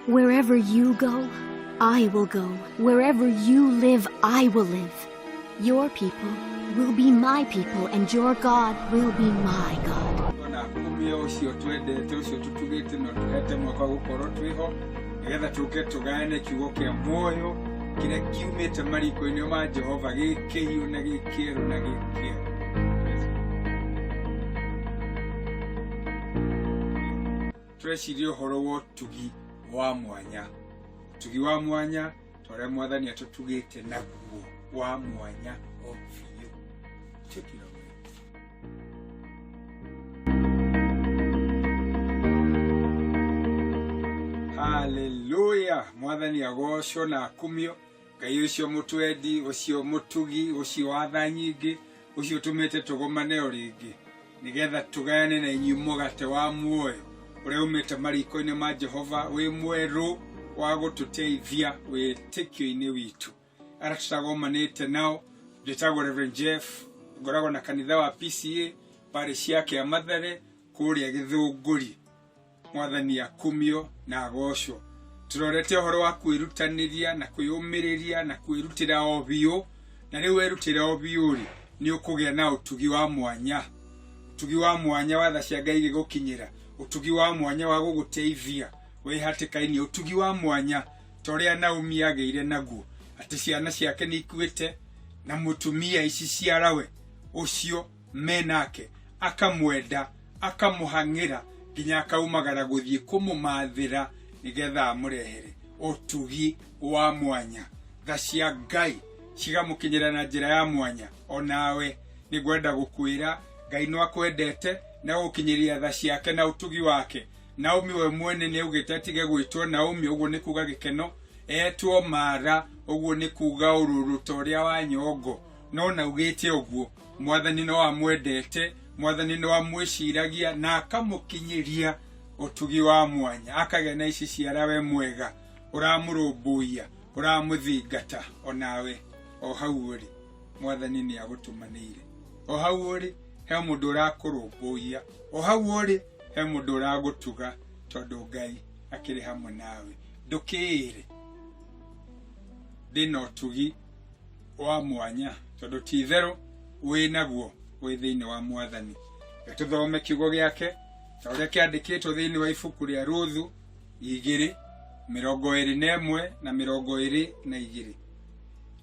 Wherever you go, I will go. Wherever you live, I will live. Your people will be my people, and your God will be my God. Ona kumia ũcio twendete ũcio tũtugĩte na tũhete mwaka gũkorwo twĩho nĩgetha tũke tũgayane kiugo kĩa muoyo kĩrĩa kiumĩte mariko-inĩ ma Jehova gĩkĩhiũ na gĩkĩerũ na gĩkĩerũ. Tũreciria ũhoro wa ũtugi wa mwanya, ũtugi wa mwanya ta ũrĩa mwathani atũtugĩte naguo wa mwanya o biũ. Take it away. Haleluya! Mwathani agocwo na akumio. Ngai ũcio mũtwendi, ũcio mũtugi, ũcio wa tha nyingĩ, ũcio ũtũmĩte tũgomane o rĩngĩ nĩgetha tũgayane na inyuĩ mũgate wa muoyo ũrĩa umĩte mariko-inĩ ma Jehova wĩ mwerũ wa gũtũteithia wĩtĩkio-inĩ witũ. Arĩa tũtagomanĩte nao, njĩtagwo Reverend Jeff, ngoragwo na kanitha wa PCA parish ya Kĩamathere kũrĩa Gĩthũngũri. Mwathani akumio na agocwo. Tũrorete ũhoro wa kwĩrutanĩria na kwĩyũmĩrĩria na kwĩrutĩra o biũ, na rĩu werutĩra o biũ rĩ, nĩ ũkũgĩa na ũtugi wa mwanya, ũtugi wa mwanya wa tha cia Ngai igĩgũkinyĩra, ũtugi wa mwanya wa gũgũteithia wĩ hatĩka-inĩ, ũtugi wa mwanya ta ũrĩa Naomi agĩire naguo, atĩ ciana ciake nĩ ikuĩte na mũtumia ici ciarawe ũcio menake akamwenda akamũhang'ĩra nginya akaumagara gũthiĩ kũmũmathĩra nĩgetha amũrehere ũtugi wa mwanya. Tha cia Ngai cigamũkinyĩra na njĩra ya mwanya. Onawe nĩngwenda gũkwĩra Ngai no akwendete na gũkinyĩria tha ciake na ũtugi wake. Naomi we mwene nĩ augĩte atige gwĩtwo Naomi, ũguo nĩ kuga gĩkeno, etwo Mara, ũguo nĩ kuga ũrũrũ ta ũrĩa wa nyongo. No na augĩte ũguo, Mwathani no amwendete, Mwathani no amwĩciragia na akamũkinyĩria ũtugi wa mwanya, akagĩa na ici ciara we mwega ũramũrũmbũiya, ũramũthingata. Onawe o hau ũrĩ, Mwathani nĩ agũtũmanĩire. O hau ũrĩ, he mũndũ ũrakũrũmbũiya. O hau ũrĩ, he mũndũ ũragũtuga, tondũ Ngai akĩrĩ hamwe nawe. Ndũkĩĩre ndĩna ũtugi wa mwanya, tondũ ti itherũ wĩ naguo wĩ thĩinĩ wa Mwathani. Reke tũthome kiugo gĩake ta ũrĩa kĩandĩkĩtwo thĩinĩ wa ibuku rĩa Ruthu 2:21 na 22.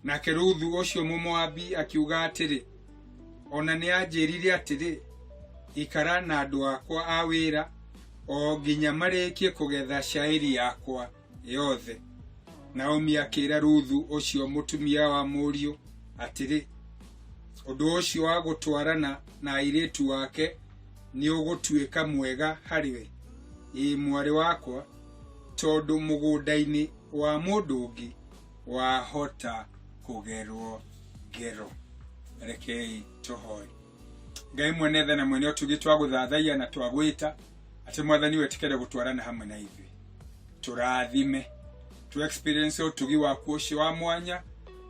Nake Ruthu ũcio Mũmoabi akiuga atĩrĩ, ona nĩ anjĩrire atĩrĩ, ikara na andũ akwa a wĩra o nginya marĩkie kũgetha cairi yakwa yothe. Naomi akĩra Ruthu ũcio mũtumia wa mũriũ atĩrĩ, ũndũ ũcio wa gũtwarana na airĩtu ake nĩ ũgũtuĩka mwega harĩ we, ĩĩ mwarĩ wakwa, tondũ mũgũnda-inĩ wa mũndũ ũngĩ wahota kũgerwo ngero. Rekei tũhoe. Ngai mwene tha na mwene ũtugi, twagũthathaiya na twagwĩta atĩ Mwathani wĩtĩkĩre gũtwarana hamwe na ithuĩ, tũrathime, tu experience ũtugi waku ũcio wa mwanya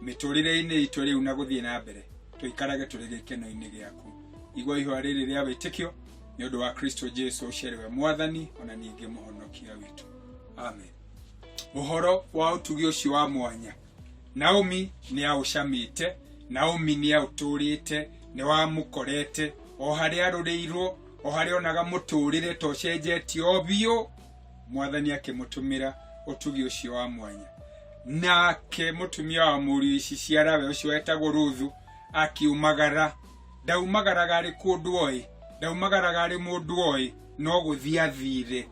mĩtũrĩre-inĩ itũ rĩu na gũthiĩ na mbere, tũikarage tũrĩ gĩkeno-inĩ gĩaku. Igua ihoya rĩrĩ rĩa wĩtĩkio nĩ ũndũ wa Kristo Jesu ũcio arĩ we Mwathani ona ningĩ mũhonokia witũ. Amen. Ũhoro wa ũtugi ũcio wa mwanya Naomi nĩ aũcamĩte, Naomi nĩ aũtũrĩte, nĩ wamũkorete o harĩa arũrĩirwo, o harĩa onaga mũtũrĩre ta ũcenjetie o biũ, Mwathani akĩmũtũmĩra ũtugi ũcio wa mwanya. Nake mũtumia wa mũriũ ici ciarawe ũcio wetagwo Ruthu akiumagara. Ndaumagaraga arĩ kũndũ oĩ, ndaumagaraga arĩ mũndũ oĩ, no gũthiĩ athire.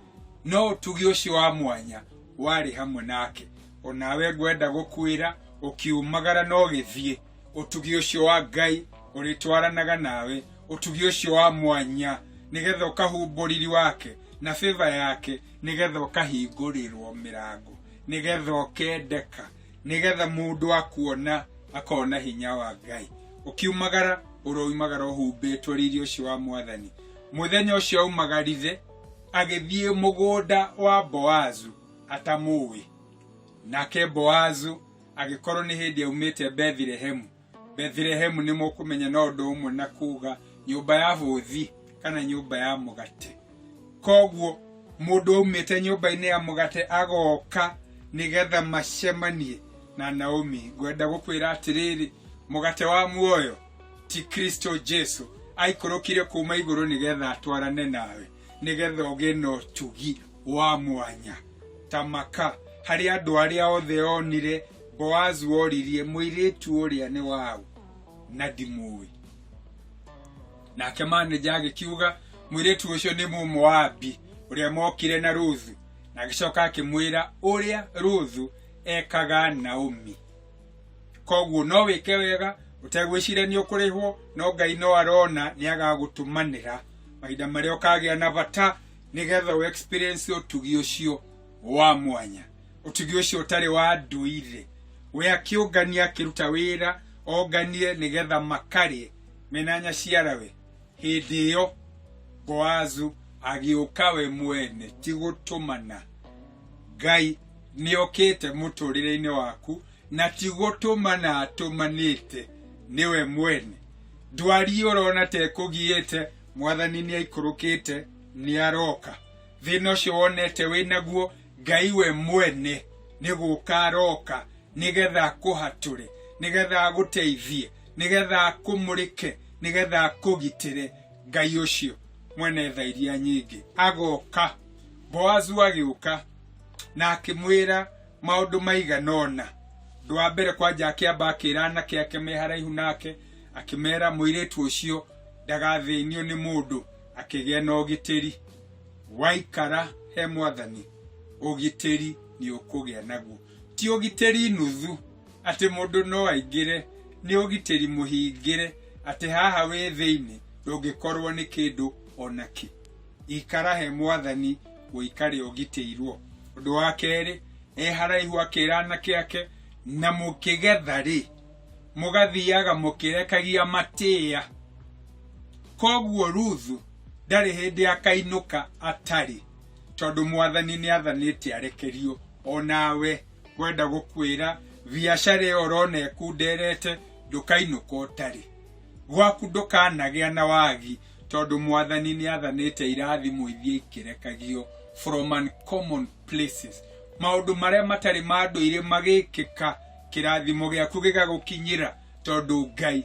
No ũtugi ũcio wa mwanya warĩ hamwe nake. Onawe ngwenda gũkwĩra, ũkiumagara no gĩthiĩ, ũtugi ũcio wa Ngai ũrĩtwaranaga nawe, ũtugi ũcio wa mwanya, nĩgetha ũkahumbwo riri wake na favor yake, nĩgetha ũkahingũrĩrwo mĩrango, nĩgetha ũkendeka, nĩgetha mũndũ akuona akona hinya wa Ngai. Ũkiumagara ũroumagara ũhumbĩtwo riri ũcio wa Mwathani. Mũthenya ũcio aumagarire agĩthiĩ mũgũnda wa Boazu atamũĩ. Nake Boazu agĩkorwo nĩ hĩndĩ aumĩte Bethilehemu. Bethilehemu nĩ mũkũmenya no ũndũ ũmwe na kuga nyũmba ya bũthi kana nyũmba ya mũgate. Koguo Mũndũ aumĩte nyũmba-inĩ ya mũgate agoka nĩgetha macemanie na Naomi. Ngwenda gũkwĩra atĩrĩrĩ, mũgate wa muoyo ti Kristo Jesu aikũrũkire kuma igũrũ nĩgetha atwarane nawe, nĩgetha ũgĩe na ũtugi wa mwanya. Ta maka harĩ andũ arĩa othe onire, Boazu oririe mũirĩtu ũrĩa nĩ waũ na ndimũĩ. Nake maneja agĩkiuga mũirĩtu ũcio nĩ Mũmoabi ũrĩa mokire na Ruthu, na agĩcoka akĩmwĩra ũrĩa Ruthu ekaga Naomi. Koguo no wĩke wega ũtegwĩciria nĩ ũkũrĩhwo, no Ngai no arona nĩ agagũtũmanĩra mahinda marĩa ũkagĩa na bata nĩgetha ũ experience ũtugi ũcio wa mwanya, ũtugi ũcio ũtarĩ wa ndũire. We akĩũngania akĩruta wĩra onganie nĩgetha makarĩe mena nyaciarawe. Hĩndĩ ĩyo Boazu agĩũka we mwene, ti gũtũmana. Ngai nĩ okĩte mũtũrĩre-inĩ waku na ti gũtũmana atũmanĩte, nĩwe mwene. Ndwari ũrona ta ĩkũgiĩte, mwathani nĩ aikũrũkĩte, nĩ aroka. Thĩna ũcio wonete wĩ naguo, Ngai we mwene nĩ gũka aroka nĩgetha akũhatũre, nĩgetha agũteithie, nĩgetha akũmũrĩke, nĩgetha akũgitĩre. Ngai ũcio mwene tha iria nyingĩ agoka. Boazu agĩũka na akĩmwĩra maũndũ maigana ũna. Ũndũ wa mbere kwanja akĩamba akĩra anake ake me haraihu nake, akĩmera mũirĩtu ũcio ndagathĩnio nĩ mũndũ, akĩgĩa na ũgitĩri. Waikara he mwathani, ũgitĩri nĩ ũkũgĩa naguo. Ti ũgitĩri nuthu atĩ mũndũ no aingĩre, nĩ ũgitĩri mũhingĩre atĩ haha wĩ thĩinĩ ndũngĩkorwo nĩ kĩndũ ona kĩ. Ikara he mwathani ũikare ũgitĩirwo. Ũndũ wa kerĩ, e haraihu akĩra anake ake, na mũkĩgetha rĩ, mũgathiaga mũkĩrekagia matĩĩa. Koguo Ruthu ndarĩ hĩndĩ akainũka atarĩ, tondũ mwathani nĩ athanĩte arekerio. Onawe ngwenda gũkwĩra biacara ĩyo ũrona ĩkunderete, ndũkainũka ũtarĩ. Gwaku ndũkanagĩa na wagi, tondũ mwathani nĩ athanĩte irathimo ithiĩ ikĩrekagio from uncommon places. Maũndũ marĩa matarĩ ma ndũire magĩkĩka, kĩrathimo gĩaku gĩgagũkinyĩra, tondũ Ngai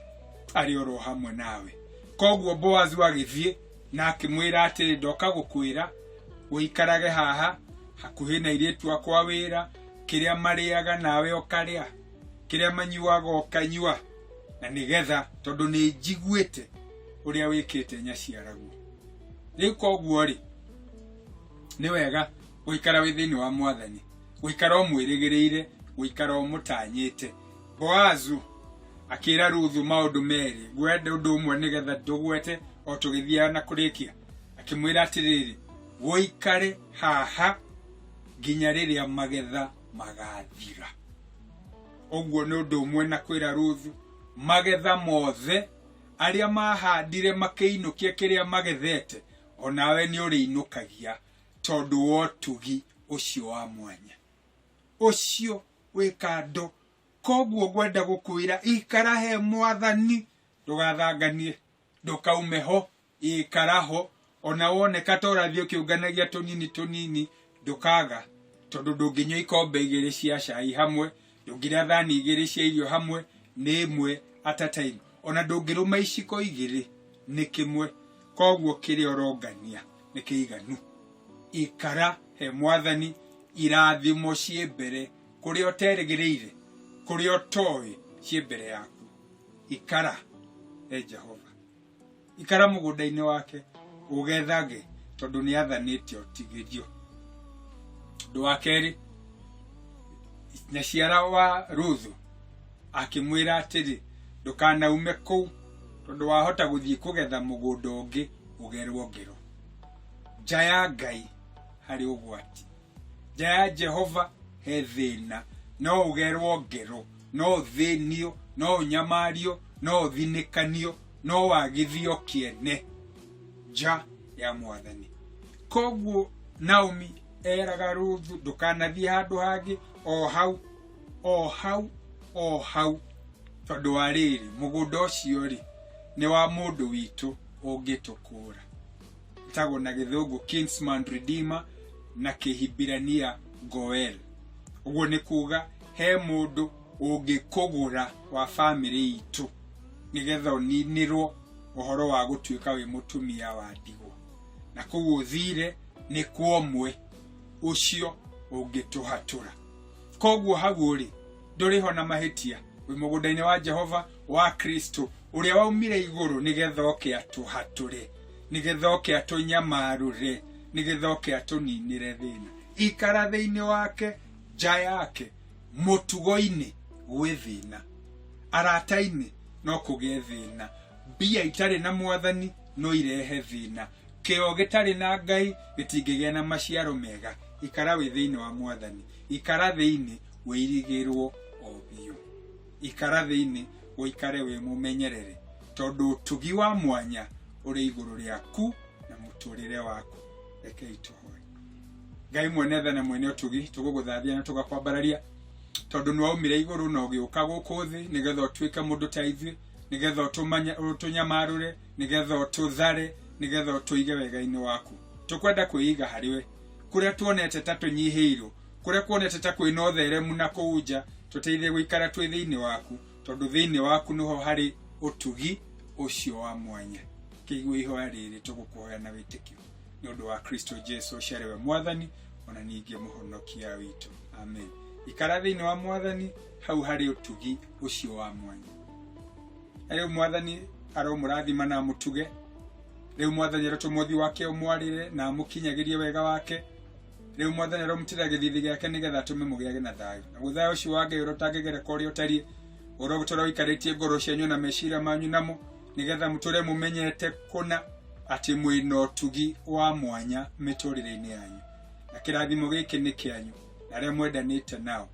arĩ oro hamwe nawe. Koguo Boazu agĩthiĩ na akĩmwĩra atĩrĩ, ndoka gũkwĩra ũikarage haha hakuhĩ na airĩtu akwa wĩra, kĩrĩa marĩaga nawe ũkarĩa, kĩrĩa manyuaga ũkanyua, na nĩgetha tondũ nĩ njiguĩte ũrĩa wĩkĩte nyaciaraguo. Rĩu koguo rĩ, nĩ wega gũikara wĩ thĩinĩ wa mwathani, gũikara ũmwĩrĩgĩrĩire, gũikara ũmũtanyĩte. Boazu akĩra Ruthu maũndũ merĩ, ngwenda ũndũ ũmwe nĩgetha ndũgwete o tũgĩthiaga na kũrĩkia. Akĩmwĩra atĩrĩrĩ, ũikare haha nginya rĩrĩa magetha magathira. Ũguo nĩ ũndũ ũmwe na kwĩra Ruthu magetha mothe arĩa mahandire makĩinũkia kĩrĩa magethete, onawe nĩ ũrĩinũkagia tondũ wa ũtugi ũcio wa mwanya ũcio wĩ kando. Koguo ngwenda gũkwĩra ikara he mwathani, ndũgathanganie, ndũkaume ho, ikara ho. Ona woneka ta ũrathiĩ ũkĩũnganagia tũnini tũnini, ndũkaga, tondũ ndũngĩnyua ikombe igĩrĩ cia cai hamwe, ndũngĩrĩa thani igĩrĩ cia irio hamwe, nĩ ĩmwe at a time. Ona ndũngĩrũma iciko igĩrĩ, nĩ kĩmwe. Koguo kĩrĩa ũrongania nĩ kĩiganu. Ikara he mwathani, irathimo ciĩ mbere, kũrĩa ũterĩgĩrĩire, kũrĩa ũtoĩ, ciĩ mbere yaku. Ikara he Jehova, ikara mũgũnda-inĩ wake, ũgethage, tondũ nĩ athanĩte ũtigĩrio. Ũndũ wa kerĩ, nyaciara wa Ruthu akĩmwĩra atĩrĩ, ndũkanaume kũu, tondũ wahota gũthiĩ kũgetha mũgũnda ũngĩ ũgerwo ngero. Nja ya Ngai harĩ ũgwati, nja ya Jehova he thĩna, no ũgerwo ngero, no ũthĩnio, no ũnyamario, no ũthinĩkanio, no wagithio kĩene nja ya mwathani. Koguo Naomi eraga Ruthu ndũkanathiĩ handũ hangĩ, o hau o hau o hau, tondũ wa rĩrĩ, mũgũnda ũcio rĩ nĩ wa mũndũ witũ ũngĩtũkũra, ĩtagwo na gĩthũngũ kinsman redeemer. Na Kĩhibirania Goel. Ũguo nĩ kuga he mũndũ ũngĩkũgũra wa bamĩrĩ itũ nĩgetha ũninĩrwo ũhoro wa gũtuĩka wĩ mũtumia wa ndigwa. Na kũu ũthire nĩ kwa ũmwe ũcio ũngĩtũhatũra. Koguo hau ũrĩ ndũrĩ ho na mahĩtia, wĩ mũgũnda-inĩ wa Jehova wa Kristo ũrĩa waumire igũrũ nĩgetha oke atũhatũre, nĩgetha oke atũnyamarũre, nĩgetha oke atũninĩre thĩna. Ikara thĩinĩ wake, nja yake, mũtugo-inĩ gwĩ thĩna, arata-inĩ no kũgĩe thĩna, mbia itarĩ na mwathani no irehe thĩna, kĩo gĩtarĩ na Ngai gĩtingĩgĩa na maciaro mega. Ikara wĩ thĩinĩ wa mwathani, ikara thĩinĩ wĩirigĩrwo o biũ, ikara thĩinĩ ũikare wĩ mũmenyerere, tondũ ũtugi wa mwanya ũrĩ igũrũ rĩaku na mũtũrĩre waku. Rekei tũhoe. Ngai mwene tha na mwene ũtugi, tũgũgũthathia na tũgakwambararia tondũ nĩ waumire igũrũ na ũgĩũka gũkũ thĩ nĩgetha ũtuĩke mũndũ ta ithuĩ, nĩgetha ũtũnyamarũre, nĩgetha ũtũthare, nĩgetha ũtũige wega-inĩ waku. Tũkwenda kwĩiga harĩ we kũrĩa tuonete ta tũnyihĩirwo, kũrĩa kuonete ta kwĩna ũtheremu na kũu nja, tũteithie gũikara twĩ thĩinĩ waku, tondũ thĩinĩ waku nĩho harĩ ũtugi ũcio wa mwanya. Kĩigue ihoya rĩrĩ tũgũkũhoya na wĩtĩkio nĩ ũndũ wa Kristo Jesu ũcio arĩ we mwathani ona ningĩ mũhonokia witũ. Amen. Ikara thĩinĩ wa mwathani, hau harĩ ũtugi ũcio wa mwanya. Na rĩu mwathani aromũrathima na amũtuge. Rĩu mwathani arotũma ũthiũ wake ũmwarĩre na amũkinyagĩrie wega wake. Rĩu mwathani aromutĩra gĩthithi gĩake nĩgetha atũme mũgĩage na thayũ. Naguo thayũ ũcio wa Ngai ũrĩa ũtangĩgereka ũrĩa ũtariĩ, ũrotũra ũikarĩtie ngoro cianyu na meciria manyu namo, nĩgetha mũtũre mũmenyete kũna atĩ mwĩna ũtugi wa mwanya mĩtũrĩre-inĩ yanyu. Na kĩrathimo gĩkĩ nĩ kĩanyu na arĩa mwendanĩte nao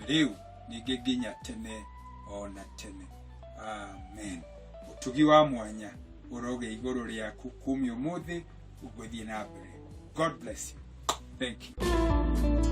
rĩu ningĩ nginya tene o na tene. Amen. Ũtugi wa mwanya ũrogĩa igũrũ rĩaku kumia ũmũthĩ ũgũthiĩ na mbere. God bless you. Thank you.